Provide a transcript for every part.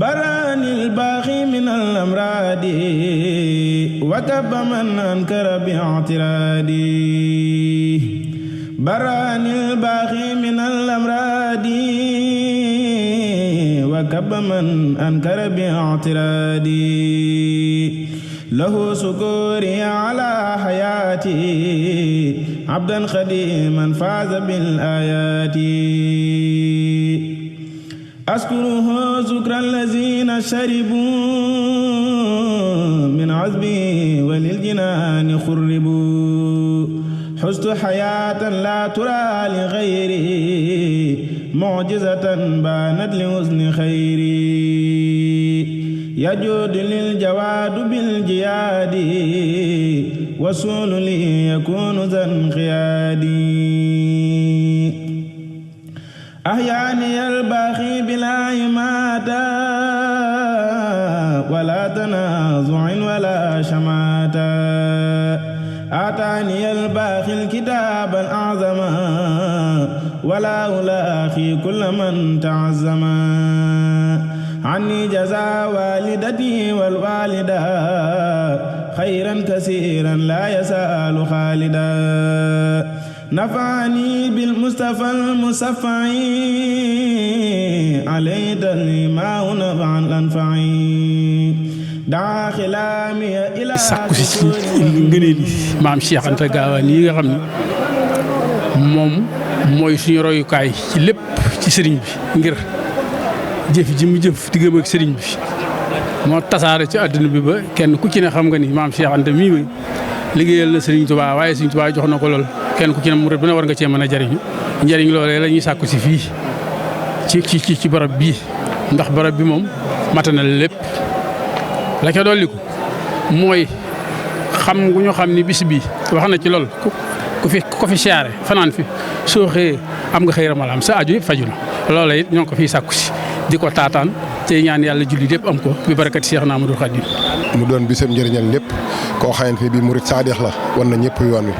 براني الباغي من الأمراض وكب من أنكر باعترادي براني الباغي من الأمراض وكب من أنكر باعترادي له سكوري على حياتي عبدا خديما فاز بالآيات أذكره ذكر الذين شربوا من عذبي وللجنان خربوا حزت حياة لا ترى لغيري معجزة بانت لحسن خيري يجود للجواد بالجياد وسول لي يكون ذا انقيادي أحياني الباخي بلا إماتة ولا تنازع ولا شماتة آتاني الباخي الكتاب الأعظم ولا ألاخي كل من تعزم عني جزا والدتي والوالدة خيرا كثيرا لا يسأل خالدا نفعني بالمصطفى المصفع عليه تسليمه نفعا الأنفعي daa xilaami ila sàkku si ngëneel yi maam Cheikh Anta Gaawaan yi nga xam ne moom mooy suñu royukaay ci lépp ci sëriñ bi ngir jëf ji mu jëf diggam ak sëriñ bi moo tasaare ci àdduna bi ba kenn ku ci ne xam nga ni maam Cheikh Anta mii may liggéeyal na sëriñ Tuubaa waaye sëriñ Tuubaa jox na ko lool kenn ku ci ne murid bu ne war nga cee mën a jariñu njariñ loolee la ñuy sàkku si fii ci barab bii ndax barab bi moom mata na lépp la ca dolli ko mooy xam gu ñu xam ni bis bi wax na ci lool ku fi siyaare fanaan fi soo xëyee am nga xëy ramalaam sa aju yëpp faju na loola it ñoo ngi ko fiy sàkku si di ko taataan te ñaan yàlla julli lépp am ko bi barakati Cheikh Ahmadou Khadim mu doon bisam njëriñal lépp koo xamante ni bii murid saadix la wan na ñëpp yoon wi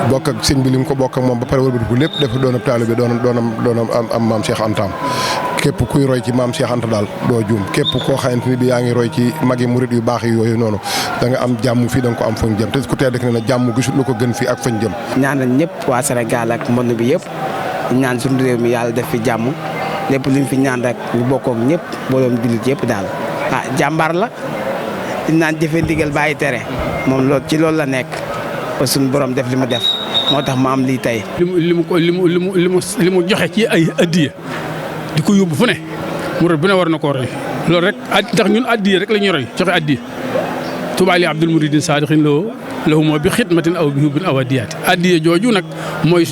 bokk ak sëñ bi li mu ko bokk ak moom ba pare wëlbatiku lépp dafa doon ab taalibe doonam am maam Cheikh Antaam képp kuy roy ci maam Cheikh Anta daal doo juum képp koo xamante ni bi yaa ngi roy ci magi murid yu baax yi yooyu noonu da nga am jàmm fii da nga ko am fañ jëm te ku tedd ne na jàmm gisul lu ko gën fii ak fañ jëm. ñaanal ñëpp waa Sénégal ak monde bi yëpp ñaan suñu réew mi yàlla def fi jàmm lépp luñ fi ñaan rek ñu bokkook ñëpp booloom jullit yëpp daal. jàmbaar la di naan jëfe ndigal bàyyi tere moom loolu ci loolu la nekk ba suñu borom def li ma def moo tax ma am lii tey. li mu joxe ci ay addiya di ko yóbbu fu ne murid bu ne war na koo roy loolu rek ndax ñun addiya rek la ñuy roy joxe addiya Tuubaa li Abdul Muridin Saadixin lahu moo bi xidmatin aw bi hubbin aw addiyaati addiya jooju nag mooy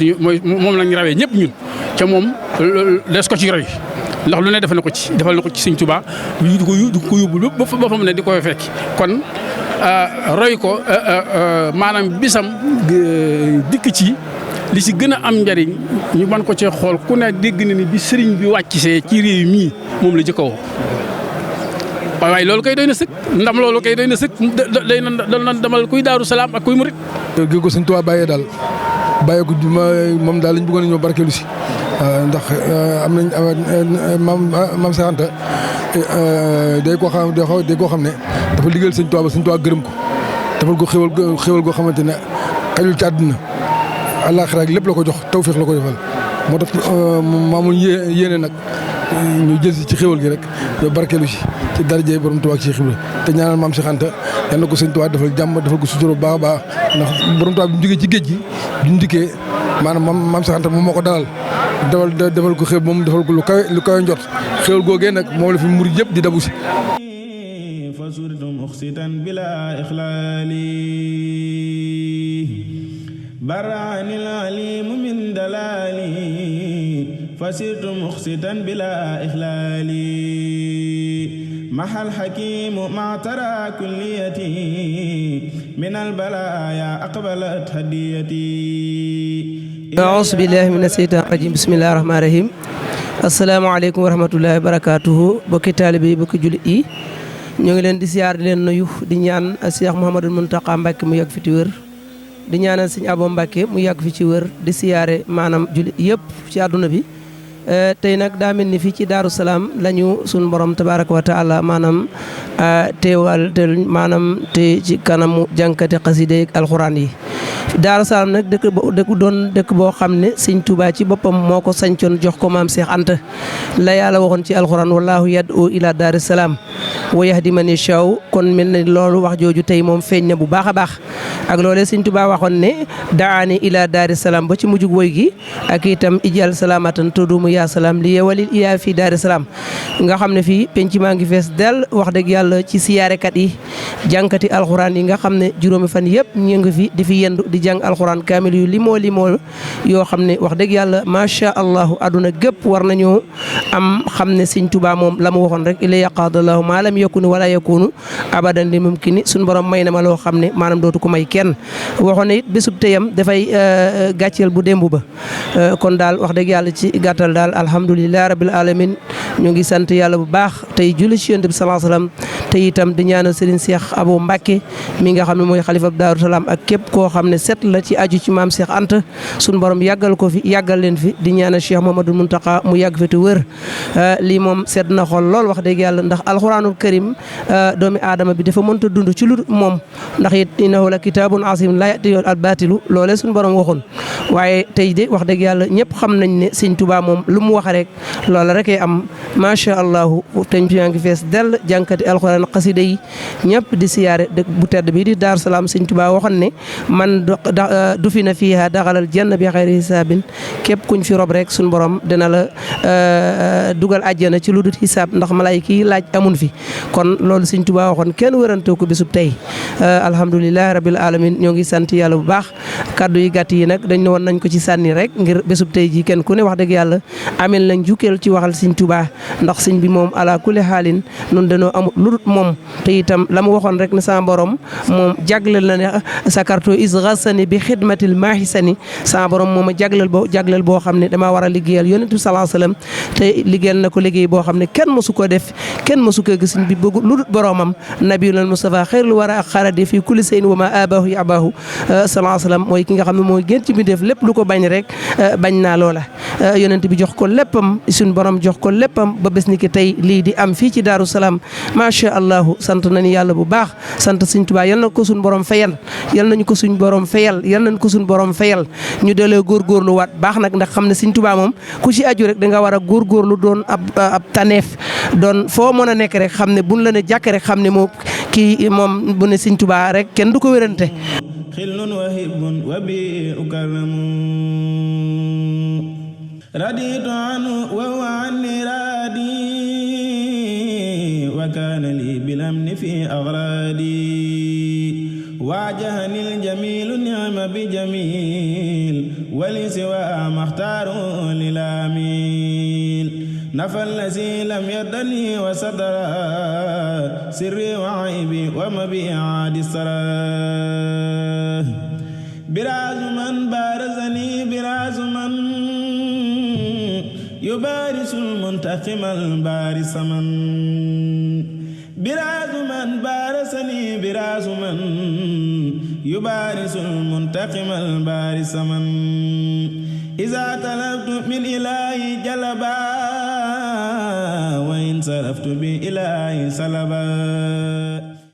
moom lañ rawee ñëpp ñun ca moom des ko ci roy ndax lu ne defal na ko ci Sëñ Tuubaa di ko yóbbu ba fa mu ne di koy fekk kon roy ko maanaam bisam dikk ci li ci gën a am njariñ ñu mën ko cee xool ku ne dégg na ni bi sëriñ bi wàcc see ci réew mii moom la jëkka woo waaye loolu kay doy na sëkk ndam loolu kay doy na sëkk day na demal kuy Daaru Salaam ak kuy murit gi ko Sëñ Tuubaa bàyyee daal bàyyee ko moom daal lañ bëggoon a ñëw barkeelu si ndax am nañ maam Cheikh Anta day koo xam ne dafa liggéeyal Sëñ Tuubaa ba Sëñ Tuubaa gërëm ko defal ko xéwal goo xamante ne xajul ci àdduna àllaaxira ak lépp la ko jox tawfeex la ko defal moo tax maamoon yéene nag ñu jël si ci xéwal gi rek yow barkeelu si ci daraje borom Tuubaa ak Cheikh Ibra te ñaanal maam Cheikh Anta yal na ko Sëñ Tuubaa defal jàmm defal ko sutura bu baax a baax ndax borom Tuubaa bi mu jógee ci géej gi bi mu dikkee maanaam maam Cheikh Anta moom moo ko dalal defal ko xew moom defal ko lu kawe njot xéwal googee nag moom la fi murid yëpp di dabu si فصرت مخستا بلا إخلال براني العليم من دلالي فصرت مخستا بلا إخلال محى الحكيم مع ترى كليتي من البلايا أقبلت هديتي أعوذ بالله من الشيطان الرجيم بسم الله الرحمن الرحيم asalaamaaleykum wa rahmatullahi wa barakaatuhu bokki taalibe yi bokki jullit yi ñoo ngi leen di siyaar di leen nuyu di ñaan Cheikh Mouhamadou Mountakha Mbacké mu yàgg fi ci wér di ñaanal Sëñ Abo Mbacké mu yàgg fi ci wér di siyaare maanaam jullit yëpp ci àdduna bi tey nag daa mel ni fii ci Daaru Salaam lañu suñu borom tabaaraka wa taala maanaam teewal te maanaam te ci kanamu jànkati xasida ak alxuraan yi. Daaru Salaam nag dëkk boo xam ne Sëñ Tuubaa ci boppam moo ko sañcoon jox ko maam Cheikh Anta la yàlla waxoon ci alxuraan wallaahu yad'u ila daari salaam wa yahdi man yashaa kon mel na loolu wax jooju tey moom feeñ na bu baax a baax ak loolee Sëñ Tuubaa waxoon ne daani ila daari salaam ba ci mujjug woy gi ak itam ijal salaamatan tudumu yaa salaam li yewalil iyaa fii daari salaam nga xam ne fii penc maa ngi fees del wax dëgg yàlla ci siyaarekat yi jànkati alxuraan yi nga xam ne juróomi fan yëpp ñu ngi fi di fi yendu di jàng alxuraan kaamil yu limoo yoo xam ne wax dëgg yàlla macha allah aduna gépp war nañoo am xam ne Sëñ Tuubaa moom la mu waxoon rek ila yaqaadallahu maa lam yakunu wala yakunu abadan li mumkini suñu borom may na ma loo xam ne maanaam dootu ko may kenn waxoon ne it bésub teyam dafay gàcceel bu démb ba kon daal wax dëgg yàlla ci gàttal daal alhamdulilah rabbil alamin ñu ngi sant yàlla bu baax tey julli ci Yonent bi sallallahu alayhi wasallam te itam di ñaanal Serigne Cheikh Abou Mbacké mi nga xam ne mooy xalifa Daaru Salaam ak képp koo xam ne set la ci aju ci maam Cheikh Anta suñu borom yàggal ko fi yàggal leen fi di ñaanal Cheikh Mouhamadoul Mountakha mu yàgg fi te wër lii moom set na xol lool wax dëgg yàlla ndax alxuraanul karim doomi aadama bi dafa mënta dund ci lu moom ndax it innahu la kitaabun aziim laa ya'tiihi al-baatilu loolee suñu borom waxoon waaye tey de wax dëgg yàlla ñëpp xam nañ ne Sëñ Tuubaa moom lu mu wax rek loola rek am macha allah teñ fi yaa ngi fees dell jànkati alxuraan xasida yi ñëpp di siyaare dëkk bu tedd bi di Daaru Salaam Sëñ Tuubaa waxoon ne man du fi na fiiha daxalal janna bi xayri hisaabin képp kuñ fi rob rek suñu borom dina la dugal àjjana ci lu dul hisaab ndax malaayika yi laaj amun fi kon loolu Sëñ Tuubaa waxoon kenn wërantoo ko bisub tey alhamdulilah rabbil alamin ñoo ngi sant yàlla bu baax kaddu yi gàtt yi nag dañ ne woon nañ ko ci sànni rek ngir bésub tey ji kenn ku ne wax dëgg yàlla amel nañ jukkeel ci waxal Sëñ Tuubaa ndax sëñ bi moom ala kulli xaalin nun dañoo amul lu dul moom te itam la mu waxoon rek ne sama borom moom jagleel na ne sakarto isgasani bi xidmatil maahisani sama borom moom a jagleel boo xam ne damaa war a liggéeyal Yonent bi sallallahu alayhi wasallam te liggéeyal na ko liggéey boo xam ne kenn mësu ko def kenn mësu ko gis sëñ bi bëgg lu dul boromam nabiyul Mustafa xayrul wara ak xaradi fii kulli sayin wa ma abahu yabahu sallallahu alayhi wasallam mooy ki nga xam ne mooy gën ci bi def lépp lu ko bañ rek bañ naa loola Yonent bi jox ko léppam suñ borom jox ko léppam ba bés ni ki tey lii di am fii ci Daaru Salaam macha allah sant nañu yàlla bu baax sant Sëñ Tuubaa yal na ko suñ borom fayal yal nañu ko suñ borom fayal yal nañu ko suñ borom fayal ñu delee góorgóorlu waat baax nag ndax xam ne Sëñ Tuubaa moom ku ci aju rek da nga war a góorgóorlu doon ab taneef doon foo mën a nekk rek xam ne buñ la ne jàkk rek xam ne moo kii moom bu ne Sëñ Tuubaa rek kenn du ko wérante xilnun wa hibbun wa bi ukarramu raditu anhu wa huwa anni radi wa kana li bil amni fi aghradi واجهني الجميل نعم بجميل ولسوى مختار للامين نفى الذي لم يردني وصدر سري وعيبي ومبيعاد السراه براز من بارزني براز من يبارس المنتقم البارس من براز من بارسني براز من يبارس المنتقم البارس من إذا طلبت من إلهي جلبا وإن صرفت بإلهي سلبا